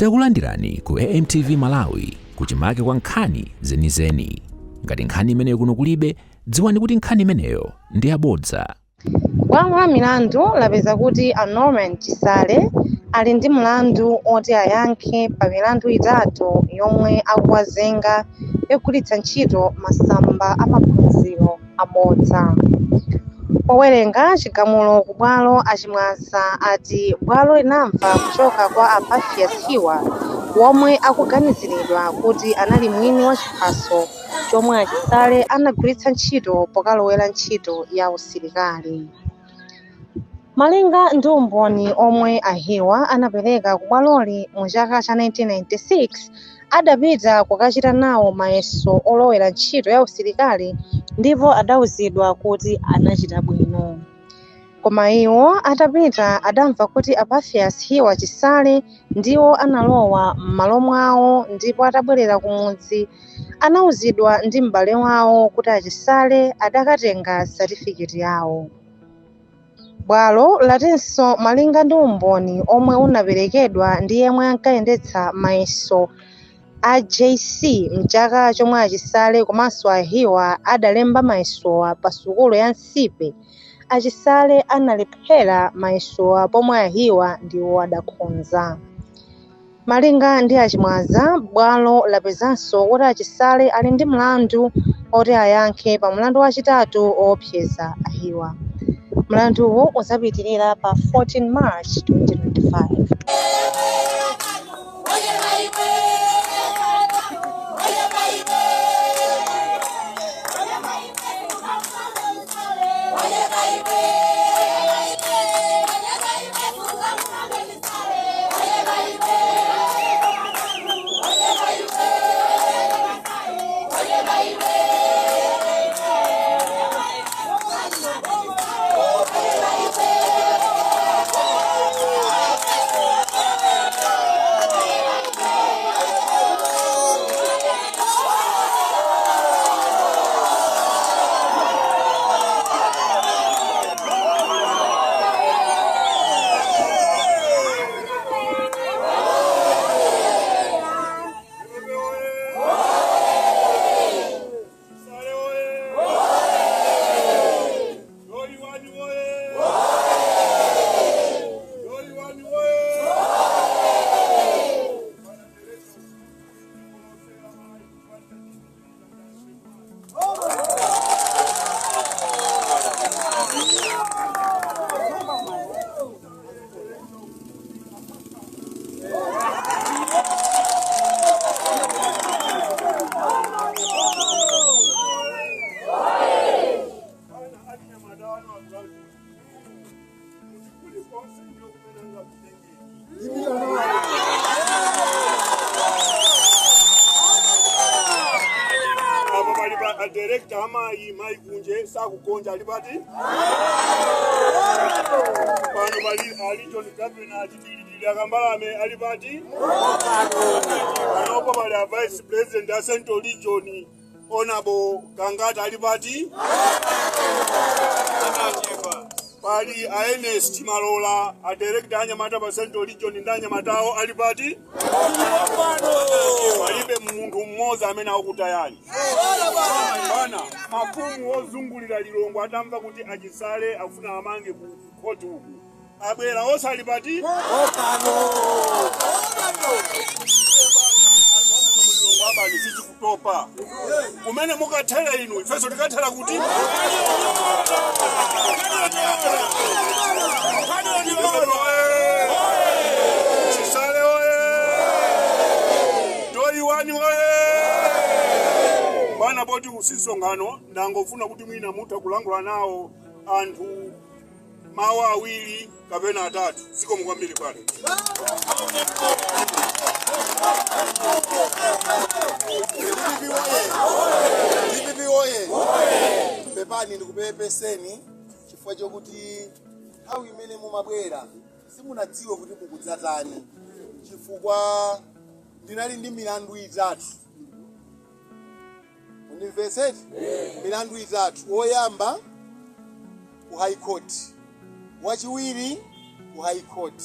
Takulandirani ku AMTV Malawi, kuchimake kwa nkhani zenizeni. Ngati nkhani imeneyo kuno kulibe, dziwani kuti nkhani imeneyo ndi yabodza. Bwalo la milandu lapeza kuti a Norman Chisale ali ndi mlandu oti ayankhe pa milandu itatu yomwe akuwazenga yogwiritsa ntchito masamba a maphunziro abodza. Powerenga chigamulo ku bwalo, a Chimwaza ati bwalo linamva kuchoka kwa a Papias Hiwa, womwe akuganiziridwa kuti anali mwini wa chiphaso chomwe a Chisale anagwiritsa ntchito pokalowera ntchito ya usilikali. Malinga ndi umboni omwe a Hiwa anapereka ku bwaloli, mu chaka cha 1996 adapita kukachita nawo mayeso olowera ntchito ya usilikali ndipo adawuzidwa kuti anachita bwino. Koma iwo atapita adamva kuti a Papias Hiwa Chisale ndiwo analowa m'malo mwawo, ndipo atabwerera kumudzi anawuzidwa ndi m'bale wawo kuti a Chisale adakatenga satifiketi yawo. Bwalo latinso malinga ndi umboni omwe unaperekedwa ndi yemwe ankayendetsa mayeso a JC mchaka chomwe a Chisale komanso a Hiwa adalemba mayesowa pa sukulu ya Nsipe, a Chisale analephera mayesowa pomwe a Hiwa ndiwo adakhonza. Malinga ndi a Chimwaza, bwalo lapezanso kuti a Chisale ali ndi mlandu oti ayankhe pa mlandu wachitatu owopseza a Hiwa. Mlanduwu uzapitirira pa 14 March 2025. Apo pali pa a director amayi, mayi kunje sakugonja ali pati pano. Pali a region governor achidilidili akambalame ali pati panopo. Pali a vice president a Central Region, Honorable Gangata, ali pati. Pali a Ernest Malola, a director anyamata pa Central Region ndi anyamatawo ali pati. Palibe munthu mmodzi amene akutayani bana. Mafumu ozungulira Lilongwe atamva kuti achisale akufuna amange ku khoti uku, abwera osali pati Mulilongwe. Abani sichikutopa kumene mukathera inu, ifenso tikathera kuti Chisale oye! Toiwani oye! Bwana, poti usisonkhano, ndangofuna kuti mwina mutha kulankhula nawo anthu mawu awiri kapena atatu. Zikomo kwambiri, bwana. DPP oye! DPP oye! Pepani, ndikupepeseni chifukwa chokuti nthawi imene mumabwera simunadziwe kuti mukudzatani, chifukwa ndinali ndi milandu itatu. Mundimvetseti? Milandu itatu: woyamba ku High Court, wachiwiri ku High Court,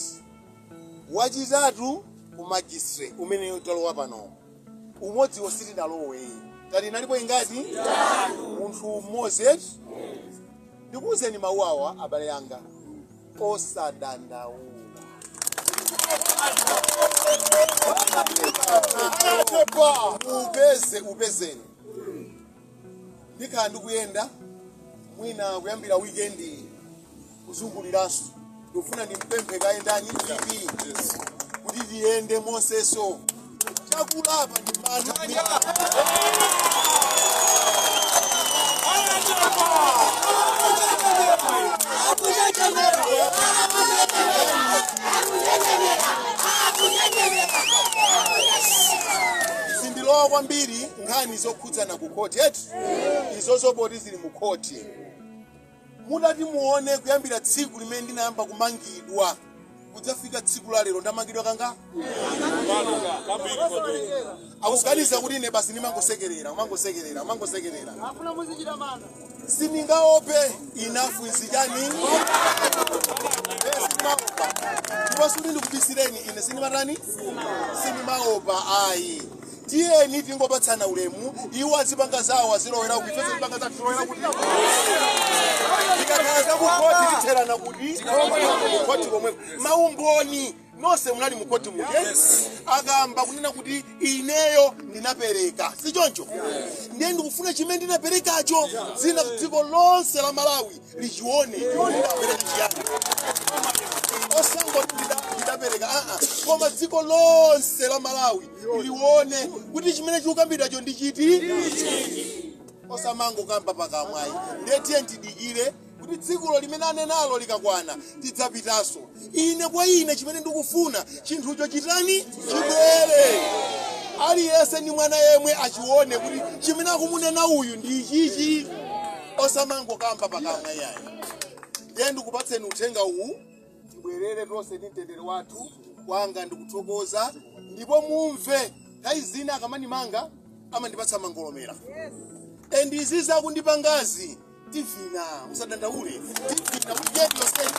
wachitatu Ku magistrate umene talowa pano, umodziwo sitinalowe. Tati inalipo ingati? Munthu mmodzi, eti? Ndikuwuzeni mawu awa, abale anga, osadandaula. Upeze, upezeni. Ndikhala ndikuyenda mwina kuyambira weekend kuzunguliranso. Ndikufuna ndimpemphe kayendani DP kuti tiyende monseso. Chakulapa ndi mantha. Sindilowa kwambiri nkhani zokhudzana ku khoti, eti? Izozo poti zili mu khoti. Mutati muone, kuyambira tsiku limene ndinayamba kumangidwa kudzafika tsiku la lero, ndamangidwa kanga akuganiza kuti ine basi ndimangosekerera, kumangosekerera, kumangosekerera. Sindingaope. Enough is chani? Sindimaopa. Ndipo sikuti ndikubisireni, ine sindimatani, sindimaopa ayi. Tiyeni tingopatsana ulemu. Iwo azipanga zawo, azilowera kuti, ife zipanga zathu, tilowera kuti. Tikakhala zakukhoti, titherana kuti kukhoti komweko. Maumboni nonse munali mukhoti muja. Akamba kunena kuti ineyo ndinapereka, si choncho? Ndiye ndikufuna chimene ndinaperekacho zina dziko lonse la Malawi lichione. Ndinapereka chiyani? Osangoti ndidapereka, aa, koma dziko lonse la Malawi lione kuti chimene chikukambidwacho ndi chiti, osamangokamba pakamwayi. Ndiye tiye tidikire kuti tsikulo limene anenalo likakwana, tidzapitanso. Ine kwa ine chimene ndikufuna, chinthucho chitani? Chibwere. Aliyense ndi mwana yemwe achione kuti chimene akumunena uyu ndi ichichi, osamangokamba pakamwa yayi. Ndiye ndikupatseni uthenga uwu, tibwerere tonse ndi mtendere wathu. Kwanga ndikuthokoza. Ndipo mumve, nthawi zina akamandimanga amandipatsa mangolomera, and izi zakundipangazi, tivina, musadandaule, tivina weekend yonse.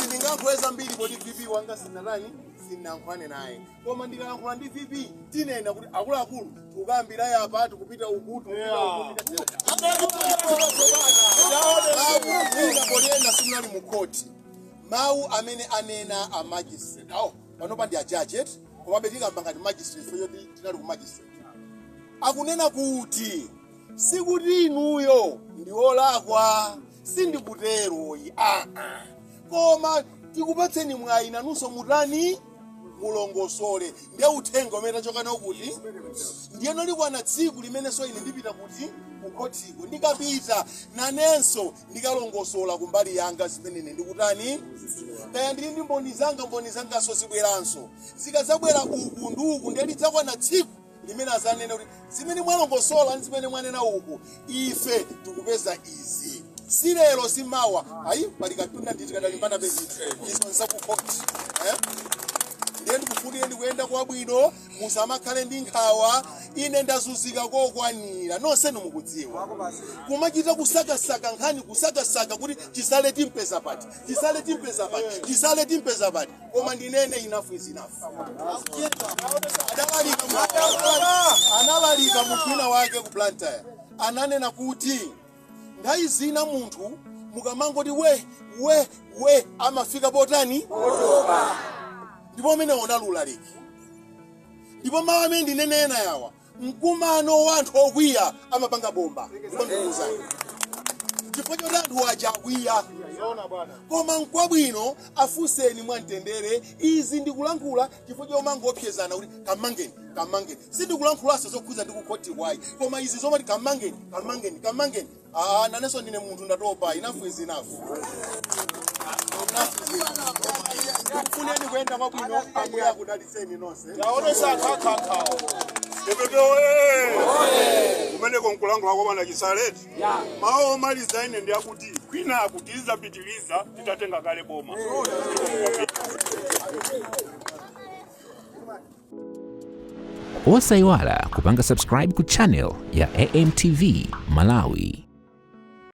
Sindingayankhule zambiri poti VP wanga sinatani, sinayankhulane naye, koma ndikayankhula ndi VP tinena kuti akuluakulu, tikukambira yapa, tikupita uku, tikupita uku. Mawu mwina poti ena simunali mu khoti, mawu amene anena a magistrate awo panopa ndi a judge, eti? Komabe tikamba ngati magistrate chifukwa choti tinali ku magistrate. Akunena kuti sikuti inuyo ndi olakwa, sindikuteroyi, aa, koma tikupatseni mwayi nanunso mutani? Mulongosole. Ndiye uthenga umene tachoka nawo kuti ndiyeno likwana tsiku limenenso ine ndipita kuti kukhotiko. Ndikapita nanenso ndikalongosola kumbali yanga zimene ine ndikutani, kaya ndili ndi mboni zanga, mboni zanganso zibweranso. Zikadzabwera uku ndi uku, ndiye lidzakwana tsiku limene azanene kuti zimene mwalongosola ndi zimene mwanena uku, ife tikupeza izi. Si lero, si mawa ayi, pali katunda nditi kadalimbana bezinthu izo nzakukhoti, eh? Ndiye ndikufunire ndikuyenda kwabwino, musamakhale ndi nkhawa. Ine ndazunzika kokwanira, nonsenu mukudziwa, kumachita kusakasaka nkhani, kusakasaka kuti Chisale timpeza pati, Chisale timpeza pati, Chisale timpeza pati. Koma ndinene, enough is enough. Analalika munthu wina wake ku Blantyre, ananena kuti nthawi zina munthu mukamangoti we we we, amafika potani? Ndipo umene unalulaliki. Ndipo mawu amene ndinenena yawa, mkumano wa anthu okwiya amapanga bomba. Ndipo ndikuwuzani, chifukwa choti anthu aja akwiya, koma nkwabwino afunseni mwamtendere. Izi ndikulankhula chifukwa chomangopyezana kuti kamangeni, kamangeni. Sindikulankhulanso zokhuza ndi kukhoti kwayi, koma izi zomati kamangeni, kamangeni, kamangeni, aa, nanenso ndine munthu, ndatopa. Enough is enough. Enough is enough. Ndikufuneni kuyenda kwabwino. Ambuye akudalitseni nonse. DPP oye! Kumeneko nkulankhula kwa bwana Chisaleti. Mawu omaliza ine ndi akuti kwina akutiza pitiliza titatenga kale boma. Osayiwala kupanga subscribe ku channel ya AMTV Malawi.